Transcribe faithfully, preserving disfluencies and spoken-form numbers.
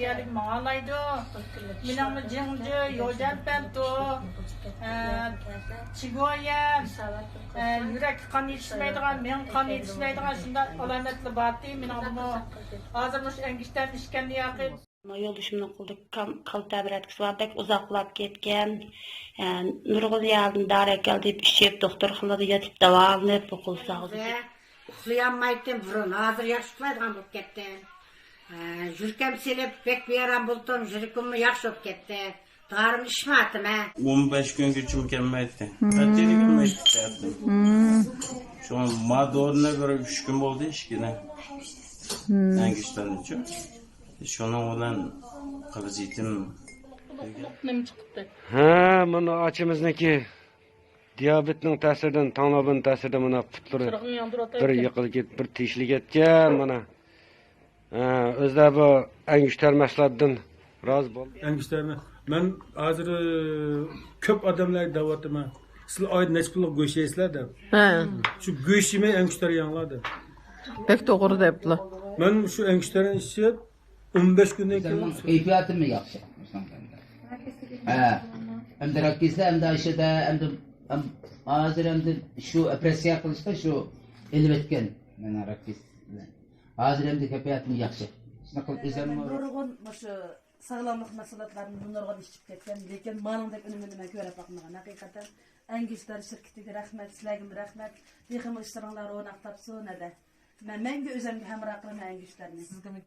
يەرلىك ماڭالايدۇ. مېنىڭمۇ جىڭجى، يوجەنپەنتو، ئە، چىگويەن، ئە، يۈرەككە قان يېتىشمەيدىغان، مېڭە قان يېتىشمەيدىغان شۇنداق ئالامەتلەر بارتى مېنىڭدىمۇ. ھازىر مۇشۇ ئەنگۈشتەرنى ئىچكەندىن ياقى. يولدىشىمنىڭ قولىدا كال-، كالتە بىرەتكىسى بار، بەك ئۇزاق بولاپ كەتكەن. ئە، نۇرغۇن يەردىن دارى ئەكەل دەپ ئىچىپ، دوختۇرخانىلاردا يېتىپ داۋالىنىپ، بۇ قول ساغلىقى. ئۇخلىيالمايتتىم بۇرۇن، ھازىر ياخشى ئۇخلايدىغان بولۇپ كەتتىم. ئە، يۈرىكىم سېلىپ، بەك بىئارام بولدۇم، يۈرىكىممۇ ياخشى بولۇپ كەتتى. دارىمنى ئىچمەيتتىم. ئون بەش كۈنگىچە كەلمەيتتى. قەتئىي كەلمەيتتى. شۇڭا ما دورىنى بىر ئۈچ كۈن بولدى ئىچكىنى. ئەنگۈشتەرنىچۇ. شۇنىڭ بىلەن قەۋزىيىتىم. نېمە چىقىپتۇ؟ ھە، مانا ئاچىمىزنىڭكى دىيابېتنىڭ تەسىرىدىن، تاڭلابىن تەسىرىدىن مانا پۇتلىرى بىر يىقىلىپ كېتىپ، بىر تېشىلىپ كەتكەن مانا. ھە، ئۆزلەر بۇ ئەنگۈشتەر مەھسۇلاتىدىن رازى بولدى. ئەنگۈشتەرنى مەن ھازىر، ئى، كۆپ ئادەملەرگە دەۋاتىمەن. سىلەر ئايدا نەچچە پۇللۇق گۆش يەيسىلەر دەپ. ھە. شۇ گۆش يېمەي ئەنگۈشتەر يەڭلار دەپ. بەك توغرا دەپلا. مەن شۇ ئەنگۈشتەرنى ئىچىپ، ئون بەش كۈندىن كېيىن كەيپىياتىممۇ ياخشى. ھە. ئەمدى راك كېسىلى، ئەمدى ئاشۇدا، ئەمدى، ئەم-، ھازىر ئەمدى شۇ ئوپېراتسىيە قىلىشتا شۇ ئېلىۋەتكەن مېنىڭ راك كېسىلى بىلەن. ھازىر ئەمدى كەيپىياتىم ياخشى. شۇنداق قىلىپ ئۆزۈممۇ. نۇرغۇن مۇشۇ ساغلاملىق مەھسۇلاتلارنى نۇرغۇن ئىچىپ كەتكەن، لېكىن مانىڭدەك ئۈنۈمنى مەن كۆرۈپ باقمىغان. ھەقىقەتەن ئەنگۈشتەر شىركىتىگە رەھمەت، سىلەرگىمۇ رەھمەت. تېخىمۇ ئىشلىرىڭلار روناق تاپسۇن، ھەدە. مەن مەڭگۈ ئۆزۈمگە ھەمراھ قىلىمەن ئەنگۈشتەرنى. سىزگىمۇ